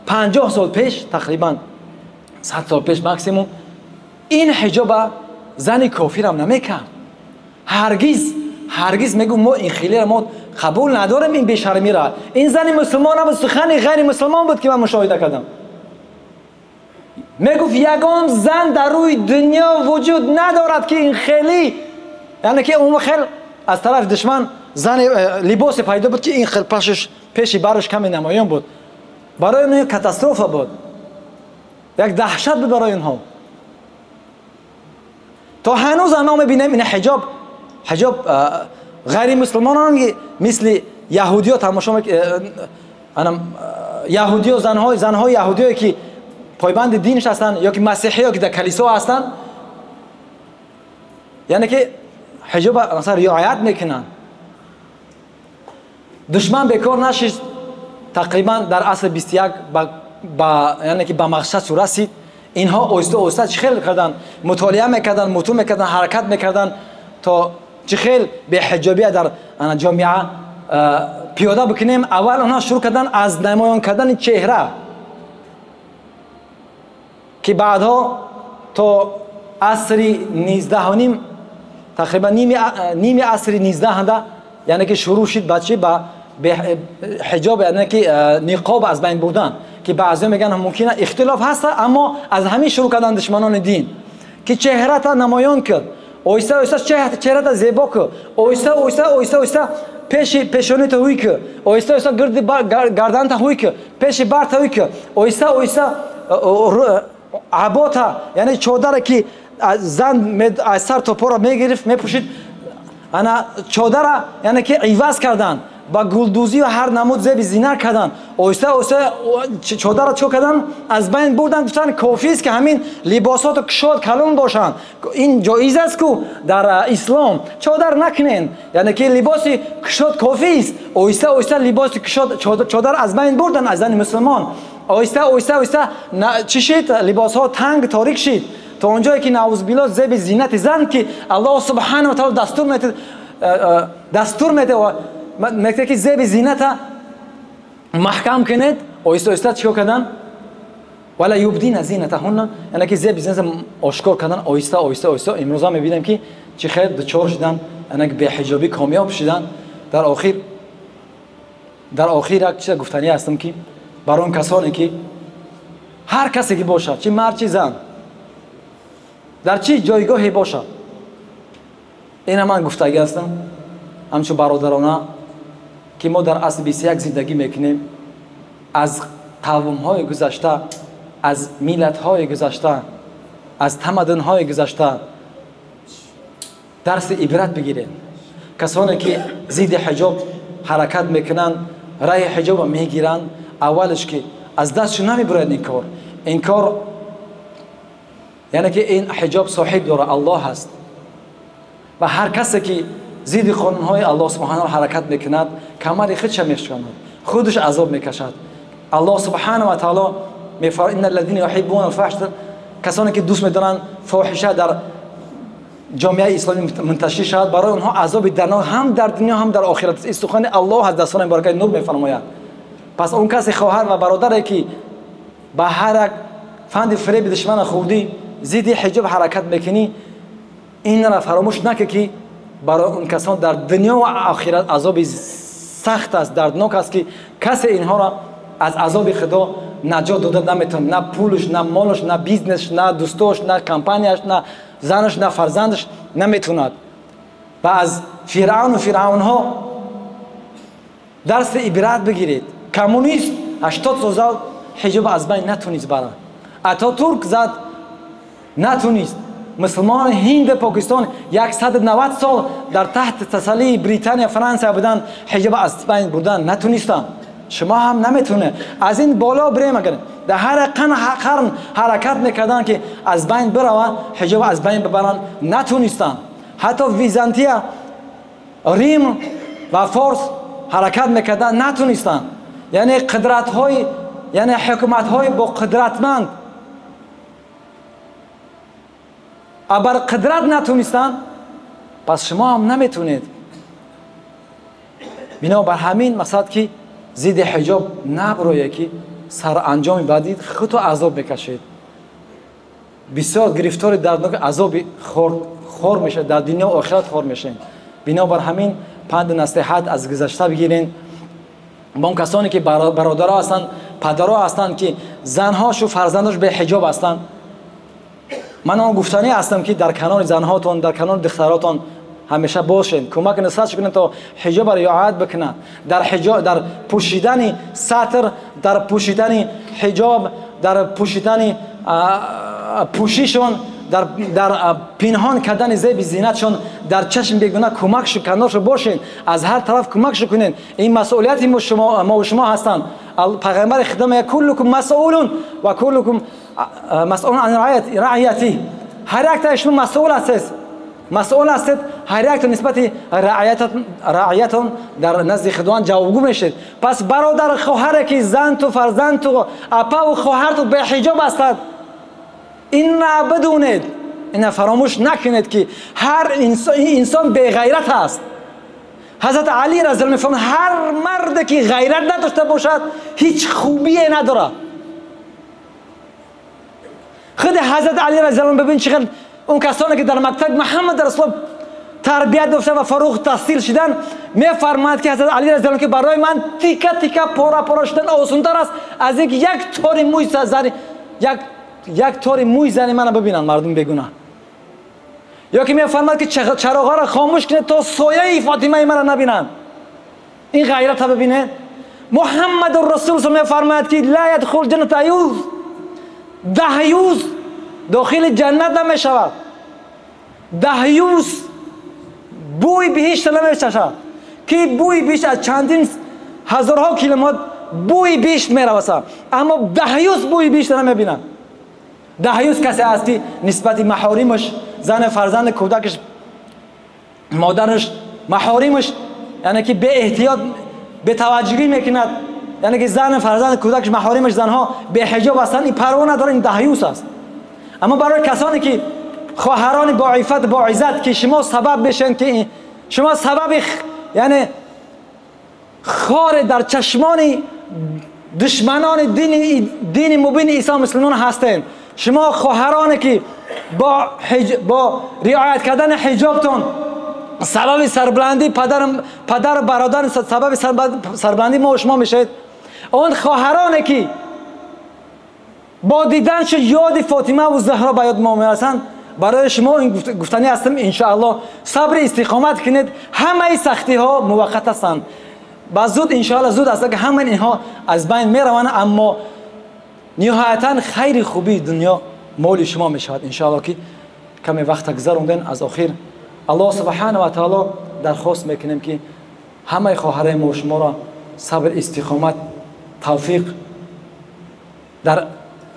50 сол пеш, тақрибан 100 сол пеш максимум, ин ҳиҷоба зани кофирам намекард. Ҳаргиз, ҳаргиз мегӯ мо ин хелеро мо қабул надорем, ин бешармиро. Ин зани мусулмон набуд, сухани ғайри мусулмон буд ки ман мушоҳида кардам. Мегуфт ягон зан дар рӯи дунё вуҷуд надорад ки ин хеле, яъне ки он хел аз тарафи душман зани либосе пайдо буд ки ин хел пашш пеши бараш каме намоён буд. Барои онҳо катастрофа буд, як даҳшат буд барои онҳо. То ҳанӯз мо мебинем ин ҳиҷоб, ҳиҷоб ғайри мусулмонон мисли яҳудиё тамошо, яҳудиё, занҳои яҳудиё ки пойбанди динш ҳастанд ё ки масеҳиё ки дар калисо ҳастанд, яъне ки ҳиҷоба масалан риоят мекунанд. Душман бекор нашист, тақрибан дар асри 21 яъне ки ба мақсад расид. Инҳо оҳиста оҳиста чӣ хел карданд? Мутолиа мекарданд, мутун мекарданд, ҳаракат мекарданд то чӣ хел беҳиҷобия дар ҷомеа пиёда бикунем. Аввал онҳо шурӯъ карданд аз намоён кардани чеҳра, ки баъдҳо то асри 19.5, тақрибан ними асри 19, яъне ки шурӯъ шуд ба чӣ? Ба ҳиҷоб, яъне ки ниқоб аз байн бурдан, ки баъзеҳо мегӯянд мумкин ихтилоф ҳаст, аммо аз ҳамин шурӯъ карданд душманони дин, ки чеҳрата намоён кард, оҳиста оҳиста чеҳрата зебо кард, оҳиста оҳиста оҳиста оҳиста пеши пешонита ҳуй кард, оҳиста оҳиста гирди гарданта ҳуй кард, пеши барта ҳуй кард, оҳиста оҳиста абота, яъне чодаре ки зан аз сар то пора мегирифт, мепӯшид, ана чодара яъне ки иваз карданд, ба гулдӯзӣ ва ҳар намуд зеби зинат карданд. Оҳиста оҳиста чодарро чӣ карданд? Аз байн бурданд. Гуфтанд кофист ки ҳамин либосото кушод калон бошанд, ин ҷоиз аст ку дар ислом, чодар накунен, яъне ки либоси кушод кофист. Оҳиста оҳиста либоси кушод чодар аз байн бурданд аз зани мусулмон. Оҳиста оҳиста оҳиста чӣ шид? Либосҳо танг торик шид то онҷое ки наъузбилло зеби зинати зан ки Аллоҳ субҳанаҳу ва таъоло дастур медиҳад, дастур медиҳад, мегӯяд ки зеби зината маҳкам кунед. Оҳиста оҳиста чикор карданд? Вала юбдина зинатаҳунна, яъне ки зеби зината ошкор кардан. Оҳиста оҳиста оҳиста имрӯза мебинем ки чӣ хел дучор шуданд, яъне ки беҳиҷобӣ комёб шуданд. Дар охир як чиз гуфтанӣ ҳастам ки бар он касоне ки ҳар касе ки бошад, чӣ мард чӣ зан, дар чӣ ҷойгоҳе бошад, ина ман гуфтагӣ ҳастам ҳамчун бародарона ки мо дар асри 21 зиндагӣ мекунем, аз қавмҳои гузашта, аз миллатҳои гузашта, аз тамаддунҳои гузашта дарси ибрат бигирем. Касоне ки зидди ҳиҷоб ҳаракат мекунанд, раи ҳиҷоба мегиранд, аввалш ки аз дастшон намебурад ин кор. Ин кор яъне ки ин ҳиҷоб соҳиб дорад, Аллоҳ ҳаст, ва ҳар касе ки зидди қонунҳои Аллоҳ субҳанаҳу ҳаракат мекунад, камари худша мешиканад, худаш азоб мекашад. Аллоҳ субҳанаҳу ва таъоло мефармояд: инна аллазина юҳиббуна алфаҳша, касоне ки дӯст медоранд фоҳиша дар ҷомеаи исломӣ мунташир шавад, барои онҳо азоби дарднок ҳам дар дунё ҳам дар охират. Ин сухани Аллоҳ аз дастони муборакаи нур мефармояд. Пас он касе хоҳар ва бародаре ки ба ҳар як фанди фиреби душмана хурдӣ зидди ҳиҷоб ҳаракат мекунӣ, инро фаромӯш накун ки барои он касон дар дунё ва охират азоби сахт аст, дарднок аст, ки касе инҳоро аз азоби Худо наҷот дода наметавонад. На пулш, на молш, на бизнесш, на дӯстош, на компанияш, на занаш, на фарзандаш наметавонад. Ва аз фиръавну фиръавнҳо дарси ибрат бигиред. Коммунист 80 сол зад, ҳиҷоб аз байн натунист барад. Ататурк зад, натунист. Мусулмонони Ҳинд, Покистон 190 сол дар таҳти тасаллии Британия, Франсия буданд, ҳиҷоб аз байн бурдан натунистанд. Шумо ҳам наметавонед. Аз ин боло бирем, агар дар ҳар қарн ҳаракат мекарданд ки аз байн бираванд, ҳиҷоб аз байн бибаранд, натунистанд. Ҳатто Византия, Рим ва Форс ҳаракат мекарданд, натунистанд. Яъне қудратҳои, яъне ҳукуматҳои бо қудратманд абар қудрат натунистанд, пас шумо ҳам наметавонед. Бинобар ҳамин мақсад ки зидди ҳиҷоб наброяд ки саранҷоми баъдӣ худто азоб мекашед. Бисёр гирифтори дарднок азоби хор мешавед, дар дунё охират хор мешавед. Бинобар ҳамин панду насиҳат аз гузашта бигирен. Бо он касоне ки бародаро ҳастанд, падаро ҳастанд ки занҳошу фарзандош беҳиҷоб ҳастанд, ман он гуфтанӣ ҳастам ки дар канори занҳотон, дар канори духтаротон ҳамеша бошед, кӯмак насиҳат кунед то ҳиҷобро риоят бикунанд. Дар ҳиҷоб, дар пӯшидани сатр, дар пӯшидани ҳиҷоб, дар пӯшидани пӯшишон, дар пинҳон кардани зеби зинатшон дар чашм бегуна кӯмакшу каноршу бошед, аз ҳар тараф кӯмакшу кунед. Ин масъулияти мо шумо ҳастанд. Пайғамбари худо мегӯяд: куллукум масъулун ва куллукум масъулун ан раъияти. Ҳар яктаи шумо масъул ҳастед, масъул ҳастед, ҳар якто нисбати раъиятон дар назди худованд ҷавобгӯ мешед. Пас бародар, хоҳаре ки занту фарзандту апаву хоҳарту беҳиҷоб ҳастад, инна бидунед, инна фаромӯш накунед ки ҳар инсон беғайрат аст. Ҳазрат Али разияллоҳу мефармояд: ҳар марде ки ғайрат надошта бошад, ҳеҷ хубие надорад. Худи Ҳазрат Али разияллоҳу бибин чӣ қадр он касоне ки дар мактаби Муҳаммад расулуллоҳ тарбият ёфта ва фаруғ таҳсил шудан, мефармояд ки Ҳазрат Али разияллоҳу ки барои ман тика тика пора пора шудан осонтар аст аз инки як тори мӯй зани, як тори мӯй зани мана бибинанд мардум бегунаҳ. Ё ки мефармояд ки чароғҳоро хомӯш кунед то сояи Фотимаи мара набинанд. Ин ғайрата бибинед. Муҳаммаду расул мефармояд ки ла ядхул ҷанната аюз, даҳюз дохили ҷаннат намешавад, даҳюз бӯи биҳишта намечашад, ки бӯи биҳишт аз чандин ҳазорҳо километр бӯи биҳишт меравасад, аммо даҳюз бӯи биҳишта намебинад. Даҳюз касе аст ки нисбати маҳоримаш, зан, фарзанд, кӯдакаш, модараш, маҳоримаш, яъне ки беэҳтиёт, бетаваҷҷуҳӣ мекунад, яъне ки зан, фарзанд, кӯдакаш, маҳоримаш, занҳо беҳиҷоб ҳастанд, ин парво надорад, ин даҳюз аст. Аммо барои касоне ки хоҳарони боифат, боиззат, ки шумо сабаб мешавед, ки шумо сабаби яъне хоре дар чашмони душманони дини мубини ислом мусулмон ҳастед, шумо хоҳароне ки бо риоят кардани ҳиҷобтон сабаби сарбаландии падару бародар, сабаби сарбаландии мо шумо мешавед, он хоҳароне ки бо диданшо ёди Фотима ва Заҳро ба ёд мо мерасанд, барои шумо ин гуфтанӣ ҳастам: иншоаллоҳ сабри истиқомат кунед. Ҳамаи сахтиҳо муваққат ҳастанд, ба зуд иншоаллоҳ зуд аст ки ҳамаи инҳо аз байн мераванд, аммо ниҳоятан хайри хубии дунё моли шумо мешавад иншоаллоҳ. Ки каме вақта гузарондем, аз охир Аллоҳ субҳанаҳу ва таоло дархост мекунем ки ҳамаи хоҳарои мо шуморо сабр, истиқомат, тавфиқ дар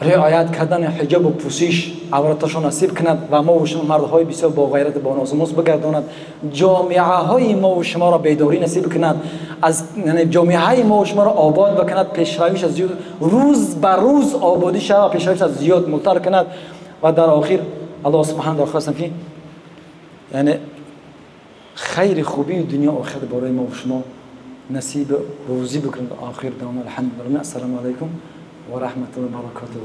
риоят кардани ҳиҷобу пӯшиш авраташон насиб кунад ва мо шумо мардҳои бисёр бо ғайрат бо нозумус бигардонад, ҷомеаҳои мо шуморо бедорӣ насиб кунад, аз ҷомеаҳои мо шуморо обод бикунад, пешравиш аз рӯз ба рӯз ободӣ шава, пешравиш аз зиёд мултар кунад. Ва дар охир Аллоҳ субҳанаҳу дархостам ки яъне хайри хубии дунё охират барои мо шумо насиб рӯзӣ бикунад. Охир давом алҳамдулиллаҳ. Ассалому алайкум ва раҳматуллоҳи ва баракатуҳ.